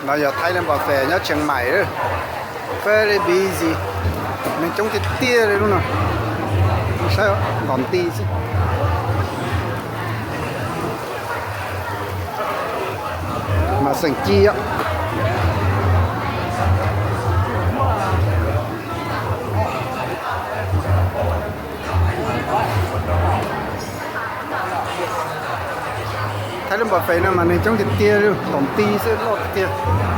No yog Thailand Buffet nyob Chiang Mai, very busy, neeg coob tiag tiag li lub no. Saib, ntom nti xwb. Mas xeem ci os. Thailand Buffet no mas neeg coob tiag tiag li, ntom nti xwb, loj tiag tiag.